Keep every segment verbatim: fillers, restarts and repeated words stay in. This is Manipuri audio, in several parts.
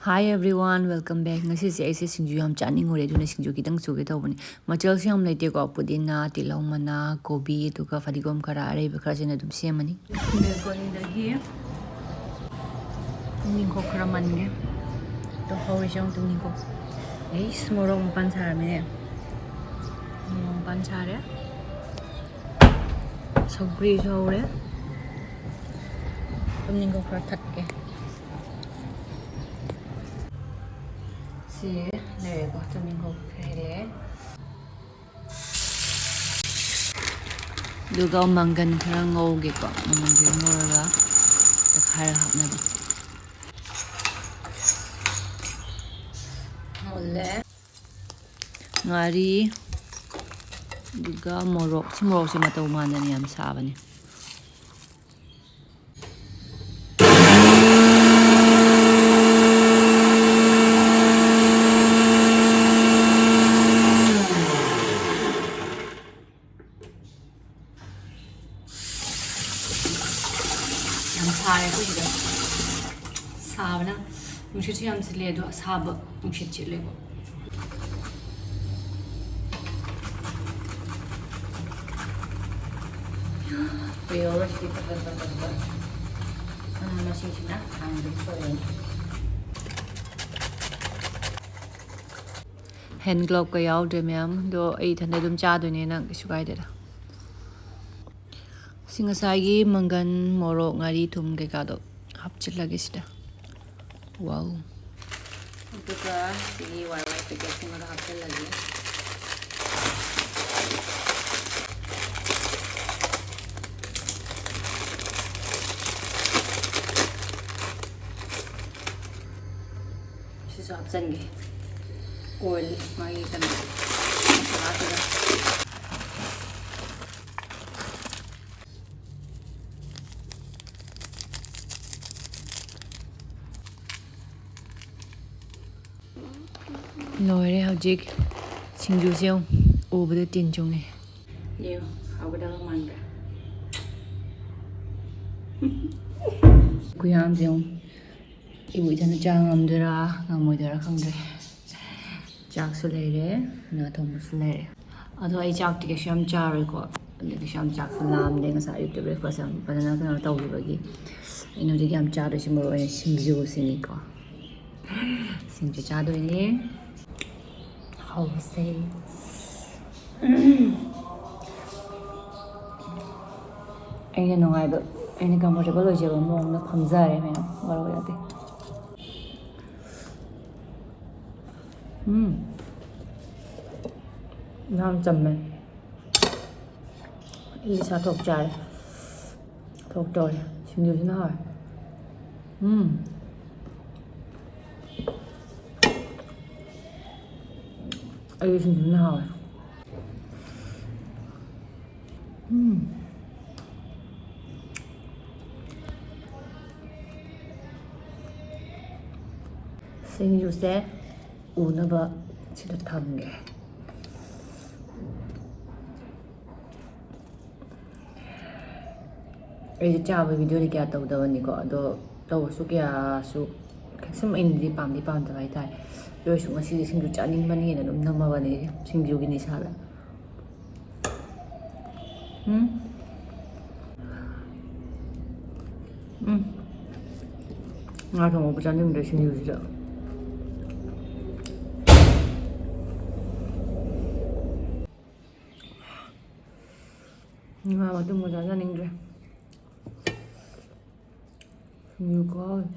Hi everyone, welcome back. ꯉꯁꯤꯁꯦ ꯑꯩꯁꯦ ꯁꯤꯡꯖꯨ ꯌꯥꯝ ꯆꯥꯅꯤꯡꯉꯨꯔꯦ, ꯑꯗꯨꯅ ꯁꯤꯡꯖꯨ ꯈꯤꯇꯪ ꯁꯨꯒꯦ ꯇꯧꯕꯅꯤ꯫ ꯃꯆꯜꯁꯨ ꯌꯥꯝ ꯂꯩꯇꯦꯀꯣ, ꯄꯨꯗꯤꯅꯥ, ꯇꯤꯜꯍꯧ ꯃꯅꯥ, ꯀꯣꯕꯤ, ꯑꯗꯨꯒ ꯐꯗꯤꯒꯣꯝ ꯈꯔ, ꯑꯔꯩꯕ ꯈꯔꯁꯤꯅ ꯑꯗꯨꯝ ꯁꯦꯝꯃꯅꯤ꯫ ꯕꯦꯜꯀꯣꯅꯤꯗꯒꯤ ꯇꯨꯅꯤꯡꯈꯣꯛ ꯈꯔ ꯃꯟꯒꯦ꯫ ꯑꯗꯣ ꯍꯧꯔꯤꯁꯦ ꯑꯃꯨꯛ ꯇꯨꯅꯤꯡꯈꯣꯛ꯫ ꯑꯩꯁ, ꯃꯣꯔꯣꯛ ꯃꯄꯥꯟ ꯁꯥꯔꯝꯃꯦ꯫ ꯃꯣꯔꯣꯛ ꯃꯄꯥꯟ ꯁꯥꯔꯦ꯫ ꯁꯧꯒ꯭ꯔꯤꯁꯨ ꯍꯧꯔꯦ꯫ ꯇꯨꯅꯤꯡꯈꯣꯛ ꯈꯔ ꯊꯠꯀꯦ꯫ ꯁꯤ ꯂꯩꯔꯦꯀꯣ, ꯇꯨꯅꯤꯡꯈꯣꯛ ꯈꯔ ꯍꯦꯜꯂꯛꯑꯦ꯫ ꯑꯗꯨꯒ ꯃꯪꯒꯟ ꯈꯔ ꯉꯧꯒꯦꯀꯣ꯫ ꯃꯪꯒꯟꯁꯦ ꯉꯧꯔꯒ ꯇꯛꯈꯥꯏꯔꯒ ꯍꯥꯞꯅꯕ꯫ ꯃꯨꯜꯂꯦ꯫ ꯉꯥꯔꯤ, ꯑꯗꯨꯒ ꯃꯣꯔꯣꯛ꯫ ꯁꯤ ꯃꯣꯔꯣꯛꯁꯦ ꯃꯇꯧ ꯃꯥꯟꯗꯅ ꯌꯥꯝ ꯁꯥꯕꯅꯦ꯫ ꯌꯥꯝ ꯁꯥꯔꯦ ꯑꯩꯈꯣꯏ ꯁꯤꯗ꯫ ꯁꯥꯕꯅ ꯅꯨꯡꯁꯤꯠꯁꯨ ꯌꯥꯝ ꯁꯤꯠꯂꯦ, ꯑꯗꯣ ꯑꯁꯥꯕ ꯅꯨꯡꯁꯤꯠ ꯁꯤꯠꯂꯦꯀꯣ꯫ ꯀꯨꯏꯔꯔꯣꯏ ꯁꯤꯗꯤ ꯄꯠ ꯄꯠ ꯄꯠ ꯄꯠ ꯄꯠ꯫ ꯃꯅꯥ ꯃꯁꯤꯡꯁꯤꯅ ꯍꯥꯟꯅꯗꯒꯤ ꯁꯣꯏꯔꯅꯤ꯫ ꯍꯦꯟ ꯒ꯭ꯂꯣꯞꯀ ꯌꯥꯎꯗ꯭ꯔꯦ ꯃꯌꯥꯝ, ꯑꯗꯣ ꯑꯩ ꯏꯊꯟꯗ ꯑꯗꯨꯝ ꯆꯥꯗꯣꯏꯅꯦ, ꯅꯪ ꯀꯩꯁꯨ ꯀꯥꯏꯗꯦꯗ꯫ ꯁꯤ ꯉꯁꯥꯏꯒꯤ ꯃꯪꯒꯟ, ꯃꯣꯔꯣꯛ, ꯉꯥꯔꯤ, ꯊꯨꯝ ꯀꯩꯀꯥꯗꯣ ꯍꯥꯞꯆꯤꯜꯂꯒꯦ ꯁꯤꯗ꯫ ꯋꯥꯎ꯫ ꯑꯗꯨꯒ ꯁꯤꯒꯤ ꯋꯥꯏ ꯋꯥꯏ ꯄꯦꯀꯦꯠꯁꯤꯃꯒ ꯍꯥꯞꯆꯤꯜꯂꯒꯦ꯫ ꯁꯤꯁꯨ ꯍꯥꯞꯆꯤꯟꯒꯦ꯫ ꯑꯣꯏꯜ ꯃꯥꯒꯤ ꯀꯩꯅꯣ ꯃꯁꯥꯂꯥꯗꯨꯗ꯫ ꯂꯣꯏꯔꯦ ꯍꯧꯖꯤꯛ ꯁꯤꯡꯖꯨꯁꯦ ꯌꯦꯡꯉꯨ, ꯎꯕꯗ ꯇꯤꯟ ꯆꯨꯡꯉꯦ꯫ ꯌꯦꯡꯉꯨ, ꯍꯥꯎꯒꯗꯕ ꯃꯥꯟꯕ꯭ꯔꯥ? ꯈꯨꯌꯥꯝꯁꯦ ꯌꯦꯡꯉꯨ꯫ ꯏꯕꯨ ꯏꯊꯟꯇ ꯆꯥ ꯉꯝꯗꯣꯏꯔꯥ ꯉꯝꯃꯣꯏꯗꯣꯏꯔꯥ ꯈꯪꯗ꯭ꯔꯦ꯫ ꯆꯥꯛꯁꯨ ꯂꯩꯔꯦ, ꯉꯥ ꯊꯣꯡꯕꯁꯨ ꯂꯩꯔꯦ꯫ ꯑꯗꯣ ꯑꯩ ꯆꯥꯛꯇꯤ ꯀꯩꯁꯨ ꯌꯥꯝ ꯆꯥꯔꯣꯏꯀꯣ꯫ ꯑꯗꯨ ꯀꯩꯁꯨ ꯌꯥꯝ ꯆꯥꯛꯁꯨ ꯂꯥꯝꯗꯦ꯫ ꯉꯁꯥꯏ ꯑꯌꯨꯛꯇ breakfast ꯌꯥꯝ ꯐꯖꯅ ꯀꯩꯅꯣ ꯇꯧꯈꯤꯕꯒꯤ꯫ ꯑꯩꯅ ꯍꯧꯖꯤꯛ ꯌꯥꯝ ꯆꯥꯗꯣꯏꯁꯤ ꯃꯔꯨ ꯑꯣꯏꯅ ꯁꯤꯡꯖꯨꯁꯤꯅꯤꯀꯣ꯫ ꯁꯤꯡꯖꯨ ꯆꯥꯗꯣꯏꯅꯦ꯫ ꯍꯧꯁꯦ꯫ ꯑꯩꯅ ꯅꯨꯡꯉꯥꯏꯕ, ꯑꯩꯅ comfortable ꯑꯣꯏꯖꯕ ꯃꯑꯣꯡꯗ ꯐꯝꯖꯔꯦ ꯃꯌꯥꯝ, ꯋꯥꯔꯧ ꯌꯥꯗꯦ꯫ ꯎꯝ꯫ ꯌꯥꯝ ꯆꯝꯃꯦ꯫ ꯏꯂꯤꯁꯥ ꯊꯣꯛ ꯆꯥꯔꯦ꯫ ꯊꯣꯛ ꯇꯧꯔꯦ꯫ ꯁꯤꯡꯖꯨꯁꯤꯅ ꯍꯥꯎꯔꯦ꯫ ꯎꯝ꯫ ꯑꯩꯒꯤ ꯁꯤꯡꯖꯨꯁꯤꯅ ꯍꯥꯎꯔꯦ꯫ ꯎꯝ꯫ ꯁꯤꯡꯖꯨꯁꯦ ꯎꯅꯕ ꯁꯤꯗ ꯊꯝꯒꯦ꯫ ꯑꯩꯁꯦ ꯆꯥꯕ videoꯗꯤ ꯀꯌꯥ ꯇꯧꯗꯕꯅꯤꯀꯣ, ꯑꯗꯣ ꯇꯧꯕꯁꯨ ꯀꯌꯥꯁꯨ ꯁꯨꯝ ꯑꯩꯅꯗꯤ ꯄꯥꯝꯗꯤ ꯄꯥꯝꯗꯕ ꯍꯥꯏꯇꯥꯔꯦ꯫ ꯑꯗꯨ ꯑꯣꯏꯔꯁꯨ ꯉꯁꯤꯗꯤ ꯁꯤꯡꯖꯨ ꯆꯥꯅꯤꯡꯕꯅꯦꯅ ꯑꯗꯨꯝ ꯅꯝꯃꯕꯅꯦ ꯑꯩꯁꯦ, ꯁꯤꯡꯖꯨꯒꯤ ꯅꯤꯁꯥꯗ꯫ ꯎꯝ꯫ ꯎꯝ꯫ ꯉꯥ ꯊꯣꯡꯕꯕꯨ ꯆꯥꯅꯤꯡꯗ꯭ꯔꯦ ꯁꯤꯡꯖꯨꯁꯤꯗ꯫ ꯉꯥ ꯃꯇꯨꯝꯒ ꯆꯥꯖꯅꯤꯡꯗ꯭ꯔꯦ꯫ ꯁꯤꯡꯖꯨ ꯈꯨꯍꯥꯎꯁꯦ꯫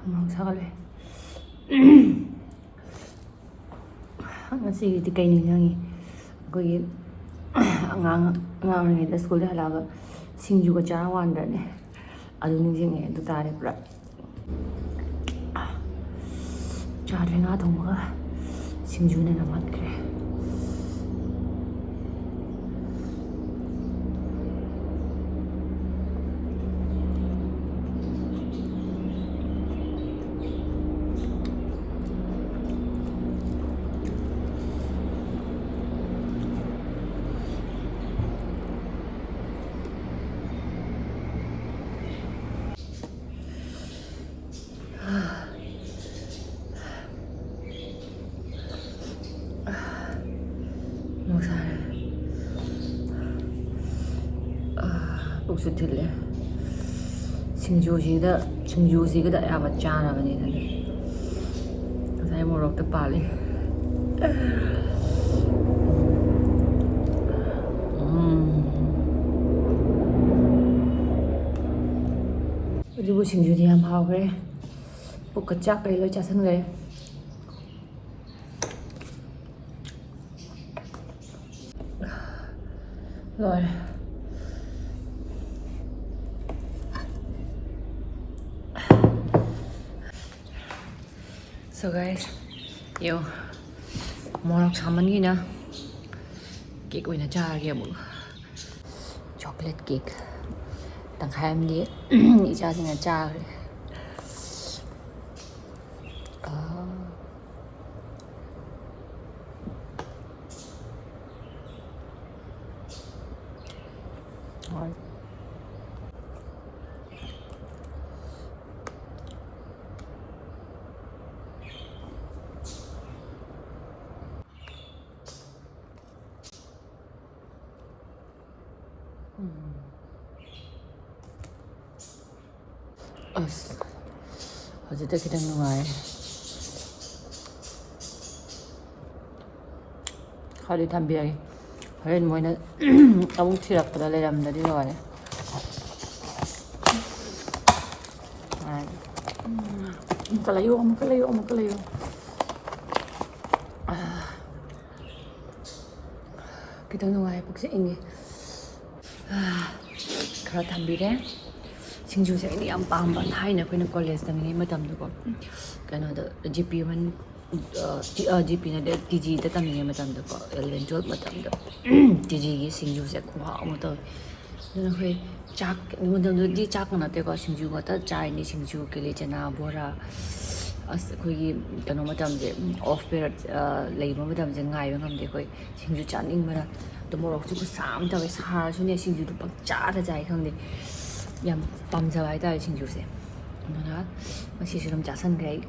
ꯃꯣꯔꯣꯛ ꯁꯥꯒꯠꯂꯦ꯫ ꯉꯁꯤꯒꯤꯗꯤ ꯀꯩ ꯅꯤꯡꯁꯤꯡꯉꯤ? ꯑꯩꯈꯣꯏꯒꯤ ꯑꯉꯥꯡ, ꯑꯉꯥꯡ ꯑꯣꯏꯔꯤꯉꯩꯗ ꯁ꯭ꯀꯨꯜꯗ ꯍꯜꯂꯛꯑꯒ ꯁꯤꯡꯖꯨꯒ ꯆꯥꯔ ꯋꯥꯟꯗ꯭ꯔꯅꯦ? ꯑꯗꯨ ꯅꯤꯡꯁꯤꯡꯉꯦ꯫ ꯑꯗꯨ ꯇꯥꯔꯦ ꯄꯨꯔꯥ꯫ ꯆꯥꯗ꯭ꯔꯦ꯫ ꯉꯥ ꯊꯣꯡꯕꯒ ꯁꯤꯡꯖꯨꯅ ꯅꯝꯃꯠꯈ꯭ꯔꯦ꯫ ꯅꯨꯡꯁꯥꯔꯦ꯫ ꯑꯥ, ꯄꯨꯛꯁꯨ ꯊꯤꯜꯂꯦ꯫ ꯁꯤꯡꯖꯨꯁꯤꯗ, ꯁꯤꯡꯖꯨꯁꯤꯒꯗ ꯑꯌꯥꯝꯕ ꯆꯥꯅꯕꯅꯤꯅꯅꯦ꯫ ꯉꯁꯥꯏ ꯃꯣꯔꯣꯛꯇ ꯄꯥꯜꯂꯤ꯫ ꯎꯝ꯫ ꯑꯗꯨꯕꯨ ꯁꯤꯡꯖꯨꯗꯤ ꯌꯥꯝ ꯍꯥꯎꯈ꯭ꯔꯦ꯫ ꯄꯨꯛꯀ ꯆꯥꯛꯀ ꯂꯣꯏ ꯆꯥꯁꯤꯟꯈ꯭ꯔꯦ꯫ ꯂꯣꯏꯔꯦ꯫ So guys, ꯌꯦꯡꯉꯣ, ꯃꯣꯔꯣꯛ ꯁꯥꯃꯟꯒꯤꯅ cake ꯑꯣꯏꯅ ꯆꯥꯔꯒꯦ ꯑꯃꯨꯛ꯫ Chocolate cake ꯇꯪꯈꯥꯏ ꯑꯃꯗꯤ ꯏꯆꯥꯁꯤꯡꯅ ꯆꯥꯈ꯭ꯔꯦ꯫ ꯑꯥ꯫ ꯍꯣꯏ꯫ ꯎꯝ꯫ ꯑꯁ, ꯍꯧꯖꯤꯛꯇ ꯈꯤꯇꯪ ꯅꯨꯡꯉꯥꯏꯔꯦ꯫ ꯈꯔꯗꯤ ꯊꯝꯕꯤꯔꯒꯦ꯫ ꯍꯣꯔꯦꯟ ꯃꯣꯏꯅ ꯑꯃꯨꯛ ꯊꯤꯔꯛꯄꯗ ꯂꯩꯔꯝꯗꯗꯤ ꯂꯣꯏꯔꯦ꯫ ꯑꯃꯨꯛꯀ ꯂꯩꯌꯨ, ꯑꯃꯨꯛꯀ ꯂꯩꯌꯨ, ꯑꯃꯨꯛꯀ ꯂꯩꯌꯨ꯫ ꯈꯤꯇꯪ ꯅꯨꯡꯉꯥꯏ, ꯄꯨꯛꯁꯦ ꯏꯪꯉꯦ꯫ ꯑꯥ, ꯈꯔ ꯊꯝꯕꯤꯔꯦ꯫ ꯁꯤꯡꯖꯨꯁꯦ ꯑꯩꯅ ꯌꯥꯝ ꯄꯥꯝꯕ, ꯊꯥꯏꯅ ꯑꯩꯈꯣꯏꯅ ꯀꯣꯂꯦꯖ ꯇꯝꯃꯤꯉꯩ ꯃꯇꯝꯗꯀꯣ, ꯀꯩꯅꯣꯗ, G P one, G P ꯅꯠꯇꯦ, ꯇꯤ ꯖꯤꯗ ꯇꯝꯃꯤꯉꯩ ꯃꯇꯝꯗꯀꯣ, ꯑꯦꯂꯚꯦꯟ ꯇꯨꯋꯦꯜꯞ ꯃꯇꯝꯗ ꯇꯤ ꯖꯤꯒꯤ ꯁꯤꯡꯖꯨꯁꯦ ꯈꯨꯍꯥꯎ ꯑꯃ ꯇꯧꯋꯤ꯫ ꯑꯗꯨꯅ ꯑꯩꯈꯣꯏ ꯆꯥꯛ, ꯃꯇꯝꯗꯨꯗꯤ ꯆꯥꯛꯀ ꯅꯠꯇꯦꯀꯣ, ꯁꯤꯡꯖꯨ ꯈꯛꯇ ꯆꯥꯏꯅꯤ꯫ ꯁꯤꯡꯖꯨ, ꯀꯦꯂꯤ ꯆꯅꯥ, ꯕꯣꯔꯥ, ꯑꯁ, ꯑꯩꯈꯣꯏꯒꯤ ꯀꯩꯅꯣ ꯃꯇꯝꯁꯦ, ꯑꯣꯐ ꯄꯤꯔꯤꯌꯠ ꯂꯩꯕ ꯃꯇꯝꯁꯦ ꯉꯥꯏꯕ ꯉꯝꯗꯦ ꯑꯩꯈꯣꯏ꯫ ꯁꯤꯡꯖꯨ ꯆꯥꯅꯤꯡꯕꯅ꯫ ꯑꯗꯣ ꯃꯣꯔꯣꯛꯁꯨ ꯈꯨꯁꯥ ꯑꯃ ꯇꯧꯋꯦ, ꯁꯥꯔꯁꯨꯅꯦ ꯁꯤꯡꯖꯨꯗꯨ ꯄꯪꯆꯥꯗ ꯆꯥꯏ, ꯈꯪꯗꯦ, ꯌꯥꯝ ꯄꯥꯝꯖꯕ ꯍꯥꯏꯇꯥꯔꯦ ꯁꯤꯡꯖꯨꯁꯦ꯫ ꯑꯗꯨꯅ ꯉꯁꯤꯁꯨ ꯑꯗꯨꯝ ꯆꯥꯁꯟꯈ꯭ꯔꯦ ꯑꯩ꯫